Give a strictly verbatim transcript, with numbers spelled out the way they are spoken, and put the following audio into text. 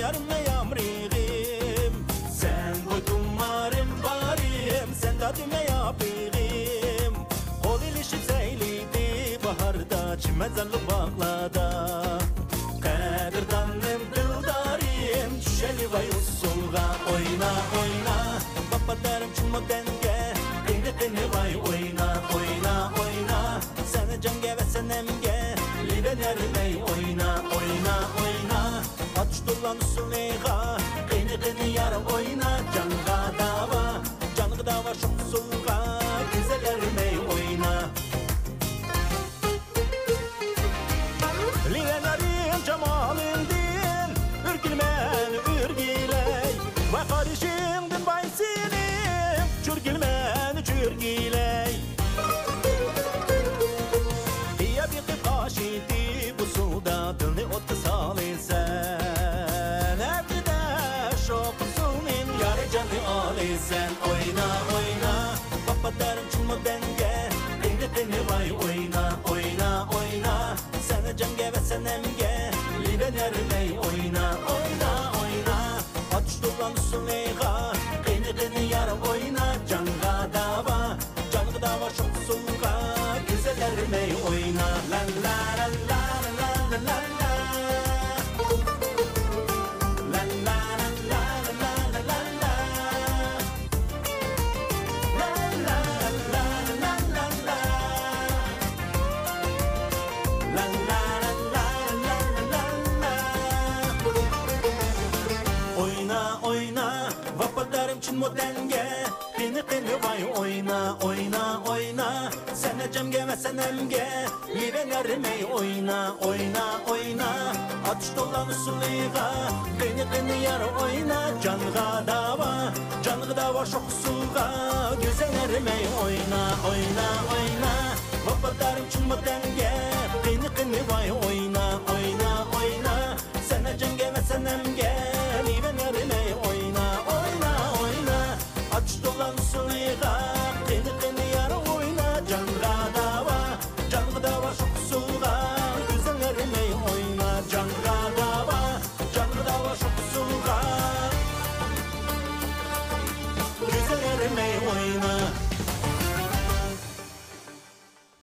يارىم، يامرىغىم، سەن بۇ تۇمارىم بارىم، سەن دادىم ياپىغىم. قول ئېلىشىپ سەيلىدى باھاردا، چىمەنزارلىق باغلاردا. قەدىردانىم، دىلدارىم، چۈشەلىۋاي ئۇسسۇلغا. ئوينا، ئوينا، ۋاپادارىم، چىنمۇ تەنگە. قېنى، قېنى، ۋاي، ئوينا، ئوينا، ئوينا. سەنە جەڭگە ۋە سەنەمگە لىۋەن يارىمەي. ئوينا، ئوينا، ئوينا. ئاتۇش دولان ئۇسسۇلىغا. قېنى، قېنى، يار، ئوينا. جانغا داۋا، جانغا داۋا شۇ ئۇسسۇلغا. گۈزەل يارىمەي، ئوينا. لىۋەن يارىم جامالىڭدىن ئۈركۈلمەن ئۈرگىلەي. ۋە قارىشىڭدىن ۋاي سېنى چۈرگىلمەن چۈرگىلەي. يا بېقىپ قاش ئېتىپ ئۇسسۇلدا دىلنى ئوتقا سالىسەن. ھەپتىدە شوق ئۇسسۇلنىڭ يارى جاننى ئالىسەن. ئوينا، ئوينا، ۋاپادارىم چىنمۇ تەنگە. قېنى، قېنى، ۋاي، ئوينا، ئوينا، ئوينا. سەنە جەڭگە ۋە سەنەمگە لىۋەن يارىمەي. ئوينا، ئوينا، ئوينا. ئاتۇش دولان ئۇسسۇلىغا. قېنى، قېنى، يار، ئوينا. جانغا داۋا، جانغا داۋا شۇ ئۇسسۇلغا. گۈزەل يارىمەي، ئوينا. لا، لا، لا، لا. لا، لا، لا، لا. ئوينا، ئوينا، ۋاپادارىم چىنمۇ تەنگە. قېنى، قېنى، ۋاي، ئوينا، ئوينا، ئوينا. سەنە جەڭگە ۋە سەنەمگە لىۋەن يارىمەي. ئوينا، ئوينا، ئوينا. ئاتۇش دولان ئۇسسۇلىغا. قېنى، قېنى، يار، ئوينا. جانغا داۋا، جانغا داۋا شۇ ئۇسسۇلغا. گۈزەل يارىمەي، ئوينا، ئوينا، ئوينا. ۋاپادارىم چىنمۇ تەنگە. قېنى، قېنى، ۋاي، ئوينا، ئوينا، ئوينا. سەنە جەڭگە ۋە سەنەمگە.